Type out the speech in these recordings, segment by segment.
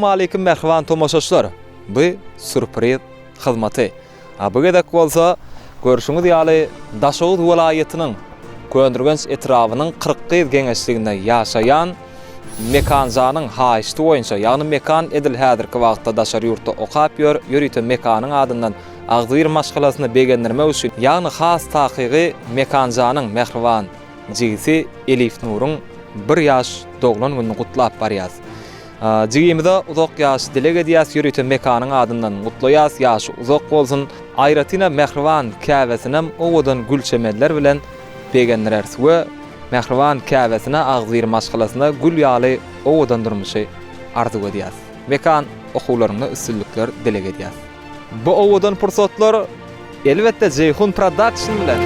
Salowmaleýkim mähriban tomaşaçylar! Bu sýurpriz hyzmaty. A bu gezek bolsa görşüňiz ýaly Daşoguz welaýatynyň Köneürgenç etrabynyň Kyrkgyz geňeşliginde ýaşaýan Mekanjanyň haýyşty boýunça, ýagny Mekan edil häzirki wagtda daşary ýurtda okap ýör, ýörite Mekanyň adyndan agzybir maşgalasyny begendirmek üçin, ýagny has takygy Mekanjanyň mähriban jigisi Elifnuryň bir ýaş doglan gününi gutlap barýas. Jigimize uzak ýaş dileg edýäs, ýörite Mekanyň adyndan gutlaýas, ýaşy uzak bolsun, aýratynam mähriban käbesinem owadan gül-çemenler bilen begendireris we mähriban käbesine, agzybir maşgalasyna gül ýaly owadan durmuşy arzuw edýäs. Mekan, okuwlaryňda üstünlikler dileg edýäs. Bu owadan pursatlar elbetde Jeýhun Production bilen!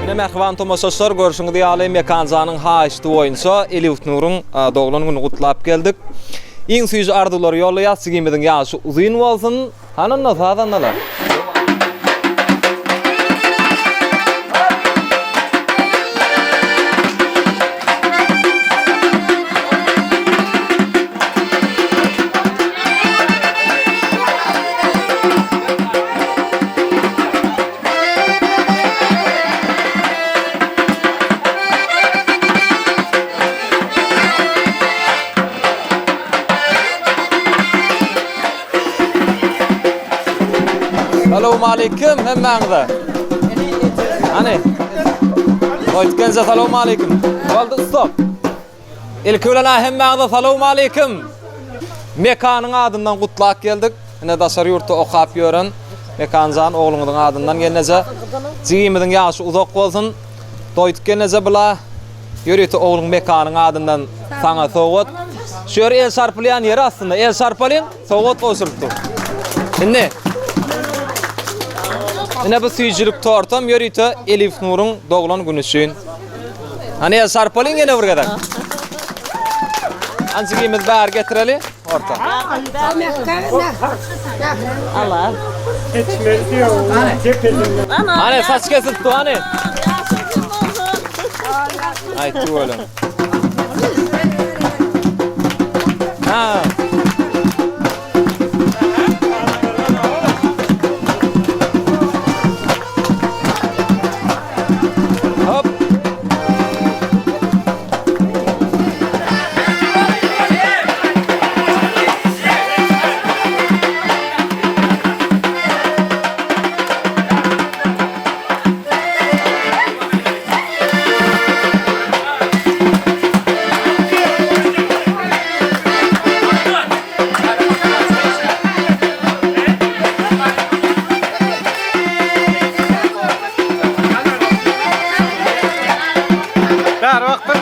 Ine mähriban tomaşaçylar görşüňiz ýaly Mekanjanyň haýyşty boýunça Elifnuryň doglan gününi gutlap geldik. Iň süýji arzuwlary ýollaýas jigimiziň ýaşy uzyn bolsun. Hany onda sazandalar. Salowmaleýkim hemmäňize. Hany. Goýtgenje salowmaleýkim. Boldy stop. Ilki bilen hemmäňize salowmaleýkim. Mekanyň adyndan gutlap geldik. Ine daşary ýurtda okap ýören Mekanjan ogluňyzyň adyndan gelneje. Jigimiziň ýaşy uzak bolsun. Doýduk gelneje bula. Ýörite ogluň Mekanyň adyndan saňa sowgat. Şu ýer el çarpylýan ýeri aslynda. El çarpalyň, sowgat gowşuryp dur. Indi Ine bu süýjülik tortam ýörite Elif Nuruň doglan güni üçin. Hany el çarpalyň ýene bir gezek. Anjigimiz bäri getireli orta. Allah. Hany saç kesilip dur hany. Aý tüweleme. Ha. Hop. Bäri bakdyr.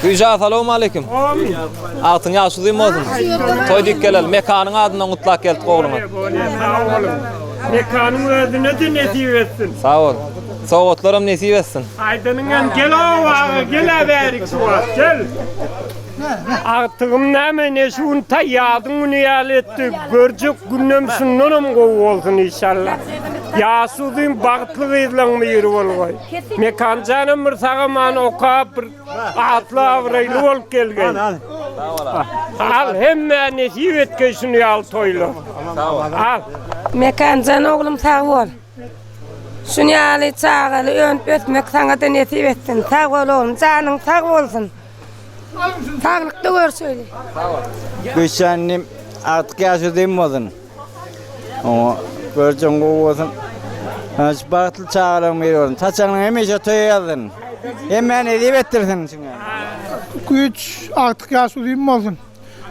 Güýja salowmaleýkim. Agtyň ýaşy uzyn bolsun. Toý diýip geleli. Mekanyň adyndan gutlap geldik ogluňy. Sag boluň. Mekanyň özüne-de nesip etsin. Sag bol. Sowgatlaram nesip etsin. Aýdanyňam gel owaga gel-ä bärik şu wagt gel. Agtygym näme ine şu gün taýýadyň güni ýaly etdi. Görjek günüm şundanam gowy bolsun işalla. Ýaşy uzyn bagtly gyzlaň biri bolgaý. Mekanjanam bir sag-aman okap bir atly-abraýly bolup gelgeý. Al hemmä nesip etgeý şuny ýaly toýlar. Al. Mekanjan oglum sag bol. Şuny ýaly çagaly önüp ösmek saňa-da nesip etsin. Sag bol oglum janyň sag bolsun. Saglykda görşeýli. Güýçjan inim agtyk ýaşy uzyn bolsun. Oňa görjeň gowy bolsun. Şu bagtly çagalaryň biri bolsun. Saçagynyň hemişe toýa ýazsyn. Hemmä nesip etdirsin. Güýç agtyk ýaş uzyn bolsun.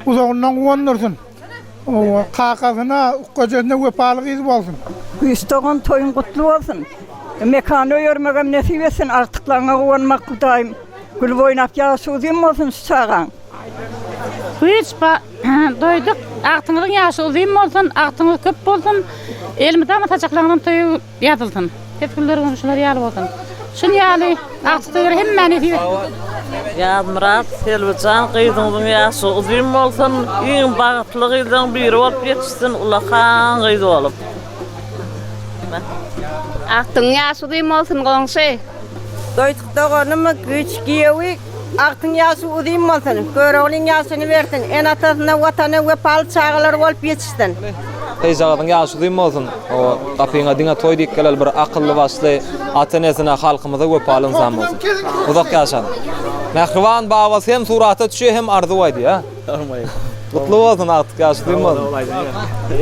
Uzagyndan guwandyrsyn. Owa, kakasyna, gojasyna wepaly gyz bolsun. Güýç dogan toýuň gutly bolsun. Mekany öýermegem nesip etsin agtyklaryňa guwanmak Hudaýym gülüp oýnap ýaşy uzyn bolsun şu çagaň. Güýç Doýduk. Agtyňyzyň ýaşy uzyn bolsun, agtyňyz köp bolsun. Elmydama saçaklaryňyzyň toýy ýazylsyn. Ses günleriňiz şular ýaly bolsun. Şun ýaly agtyk toýlary hemmä nesip etsin. Ýazmyrat, Selbijan gyzyňyzyň ýaşy uzyn bolsun, iň bagtly gyzlaryň biri bolup ýetişsin, ulakan gyz bolup. Agtygyň ýaşy uzyn bolsun goňşy. Doýduk doganym güýç giýewi agtyň ýaşy uzyn bolsun Göroglyň ýaşyny bersin ene atasyna watana wepaly çagalar bolup ýetişsin. Gyzjagazyň ýaşy uzyn bolsun. Hawa, gapyňa diňe toý diýip geleli bir akylly başly ata enesine halkymyza wepaly ynsan bolsun. Uzak ýaşaň. Mähriban babasy hem surata düşýär hem arzuw aýdýar. Gutly bolsun agtyk ýaşy uzyn bolsun.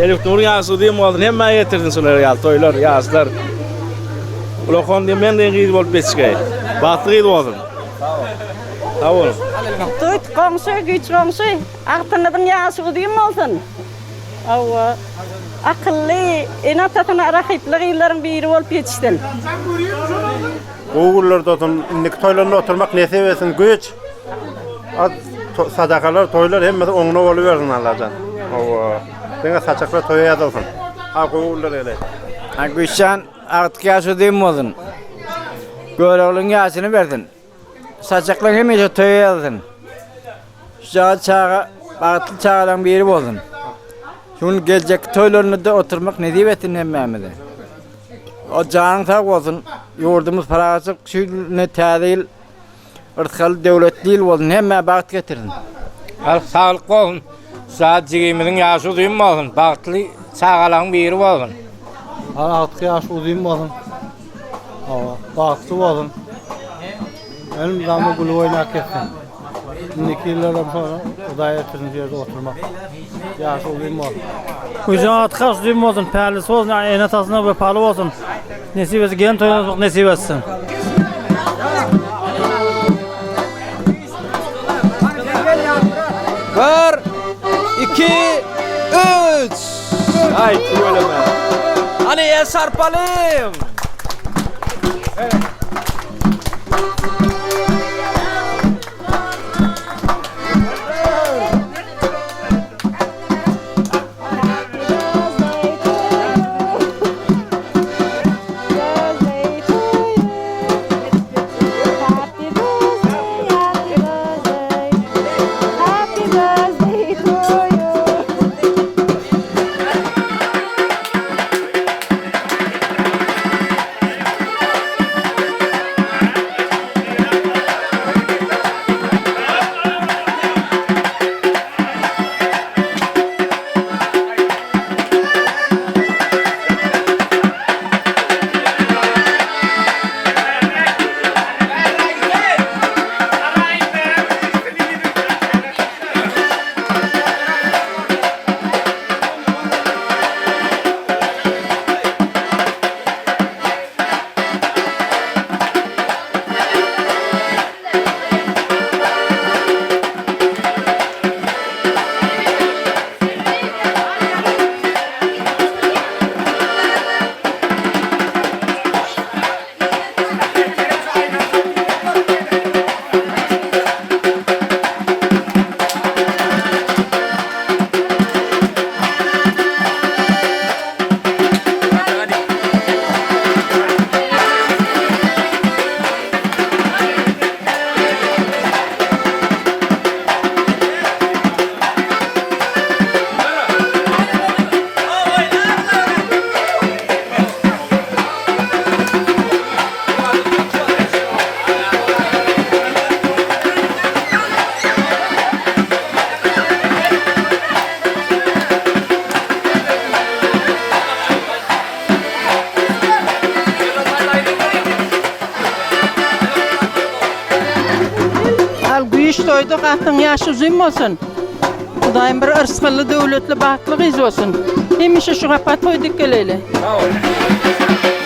Elif Nuryň ýaşy uzyn bolsun hemmä ýetirsin şular ýaly toýlar ýaşlar. Ulakan diýen men diýen gyz bolup ýetişgeý. Bagtly gyz bolsun. Sag boluň. Tut goňşy güýç goňşy agtyňyzyň ýaşy uzyn bolsun. Hawa akylly ene atasyna rahyply gyzlaryň biri bolup ýetişsin. Gowy günlerde olsun indiki toýlarynda oturmak nesip etsin güýç Az sadakalar toýlar hemmesi oňuna bolubersin Allajan. Hawa. Diňe saçaklar toýa ýazylsyn. Ha gowy günler geleý. Ha Güýçjan agtyk ýaşy uzyn bolsun. Göroglyň ýaşyny bersin. Saçaklar hemişe toýa ýazylsyn. Şu çaga bagtly çagalaryň biri bolsun. Şu gün geljekki toýlarynda oturmak nesip etsin hemmämize. O janyň sag bolsun. Ýurdumyz parahatçylyk şu ýyl täze ýyl Yrsgaly döwletli ýyl bolsun hemmä bagt getirsin. Halk saglyk bolsun. Şat jigimiziň ýaşy uzyn bolsun. Bagtly çagalaryň biri bolsun. Agtyk ýaşy uzyn bolsun. Hawa, bagtly bolsun. Elmydama gülüp oýnap gezsin. Indiki ýyllaram şony Hudaý etdirsin şu ýerde oturmak. Ýaşy uzyn bolsun. Güýjüň agtyk ýaşy uzyn bolsun, pälisi bolsun, ene-atasyna wepaly bolsun. Nesip etsin, gelin toýuna oturmak nesip etsin. Bir, iki, üç. Aý, tüweleme. Hany el çarpalyň. Al güýç doýduk agtyň ýaşy uzyn bolsun. Hudaýym bir yrsgally döwletli bagtly gyz bolsun. Hemişe şu gapa toý dik geleýli. Sag bol.